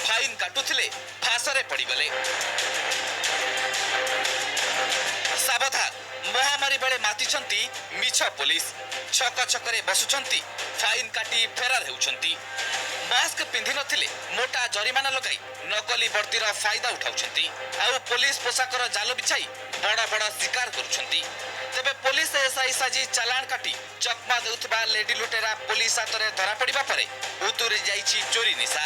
Fine କାଟୁଥିଲେ, ଫାଶରେ ପଡ଼ିଗଲେ। ସାବଧାନ! ମହାମାରୀ ବେଳେ ମାତିଛନ୍ତି ମିଛ ପୋଲିସ। ଛକ ଛକରେ ବସୁଛନ୍ତି, ଫାଇନ୍ କାଟି ଫେରାର ହେଉଛନ୍ତି। ମାସ୍କ ପିନ୍ଧି ନଥିଲେ ମୋଟା ଜରିମାନା ଲଗାଇ ନକଲି ବର୍ଦ୍ଦିର ଫାଇଦା ଉଠାଉଛନ୍ତି ଆଉ ପୋଲିସ ପୋଷାକର ଜାଲ ବିଛାଇ ବଡ଼ ବଡ଼ ଶିକାର କରୁଛନ୍ତି। ତେବେ ପୋଲିସ ଏସ୍ଆଇ ସାଜି ଚାଲାଣ କାଟି ଚକମା ଦେଉଥିବା ଲେଡି ଲୁଟେରା ପୋଲିସ ହାତରେ ଧରାପଡ଼ିବା ପରେ ଉତୁରି ଯାଇଛି ଚୋରି ନିଶା।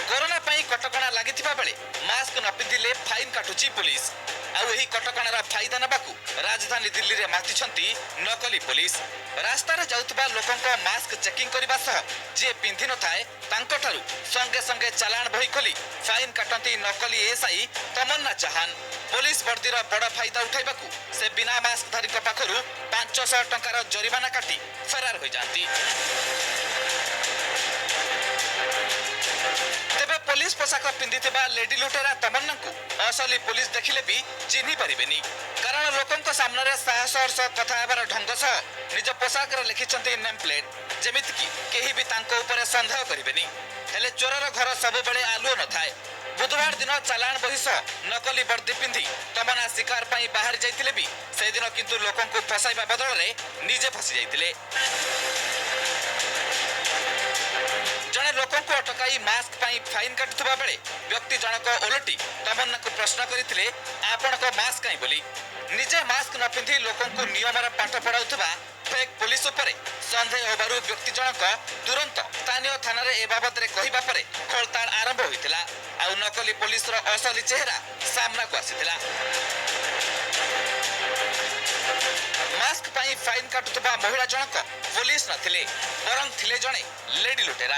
କରୋନା ପାଇଁ କଟକଣା ଲାଗିଥିବା ବେଳେ ମାସ୍କ ନ ପିନ୍ଧିଲେ ଫାଇନ୍ କାଟୁଛି ପୋଲିସ। ଆଉ ଏହି କଟକଣାର ଫାଇଦା ନେବାକୁ ରାଜଧାନୀ ଦିଲ୍ଲୀରେ ମାତିଛନ୍ତି ନକଲି ପୋଲିସ। ରାସ୍ତାରେ ଯାଉଥିବା ଲୋକଙ୍କ ମାସ୍କ ଚେକିଂ କରିବା ସହ ଯିଏ ପିନ୍ଧି ନଥାଏ, ତାଙ୍କଠାରୁ ସଙ୍ଗେ ସଙ୍ଗେ ଚାଲାଣ ବହି ଖୋଲି ଫାଇନ୍ କାଟନ୍ତି ନକଲି ଏସ୍ଆଇ ତମନ୍ନା ଚାହାନ। ପୋଲିସ ବର୍ଦ୍ଦିର ବଡ଼ ଫାଇଦା ଉଠାଇବାକୁ ସେ ବିନା ମାସ୍କଧାରୀଙ୍କ ପାଖରୁ 500 ଟଙ୍କାର ଜରିମାନା କାଟି ଫେରାର ହୋଇଯାଆନ୍ତି। ତେବେ ପୋଲିସ ପୋଷାକ ପିନ୍ଧିଥିବା ଲେଡି ଲୁଟେରା ତମନ୍ନାଙ୍କୁ ଅସଲି ପୋଲିସ ଦେଖିଲେ ବି ଚିହ୍ନି ପାରିବେନି, କାରଣ ଲୋକଙ୍କ ସାମ୍ନାରେ ସାହସର ସହ କଥା ହେବାର ଢଙ୍ଗ ସହ ନିଜ ପୋଷାକରେ ଲେଖିଛନ୍ତି ନେମ୍ ପ୍ଲେଟ୍, ଯେମିତିକି କେହି ବି ତାଙ୍କ ଉପରେ ସନ୍ଦେହ କରିବେନି। ହେଲେ ଚୋରର ଘର ସବୁବେଳେ ଆଲୁଅ ନଥାଏ। ବୁଧବାର ଦିନ ଚାଲାଣ ବହି ସହ ନକଲି ବର୍ଦ୍ଦି ପିନ୍ଧି ତମନ୍ନା ଶିକାର ପାଇଁ ବାହାରି ଯାଇଥିଲେ ବି ସେଦିନ କିନ୍ତୁ ଲୋକଙ୍କୁ ଫସାଇବା ବଦଳରେ ନିଜେ ଫସି ଯାଇଥିଲେ। ଜଣେ ଲୋକଙ୍କୁ ଅଟକାଇ ମାସ୍କ ପାଇଁ ଫାଇନ୍ କାଟୁଥିବା ବେଳେ ବ୍ୟକ୍ତି ଜଣକ ଓଲଟି ତମନ୍ନାକୁ ପ୍ରଶ୍ନ କରିଥିଲେ, ଆପଣଙ୍କ ମାସ୍କ କାହିଁ ବୋଲି। ନିଜେ ମାସ୍କ ନ ପିନ୍ଧି ଲୋକଙ୍କୁ ନିୟମର ପାଠ ପଢ଼ାଉଥିବା ଫେକ୍ ପୋଲିସ ଉପରେ ସନ୍ଦେହ ହେବାରୁ ବ୍ୟକ୍ତି ଜଣକ ତୁରନ୍ତ ସ୍ଥାନୀୟ ଥାନାରେ ଏ ବାବଦରେ କହିବା ପରେ ଖୋଳତାଡ଼ ଆରମ୍ଭ ହୋଇଥିଲା ଆଉ ନକଲି ପୋଲିସର ଅସଲି ଚେହେରା ସାମ୍ନାକୁ ଆସିଥିଲା। ମାସ୍କ ପାଇଁ ଫାଇନ୍ କାଟୁଥିବା ମହିଳା ଜଣକ ପୋଲିସ ନଥିଲେ, ବରଂ ଥିଲେ ଜଣେ ଲେଡି ଲୁଟେରା।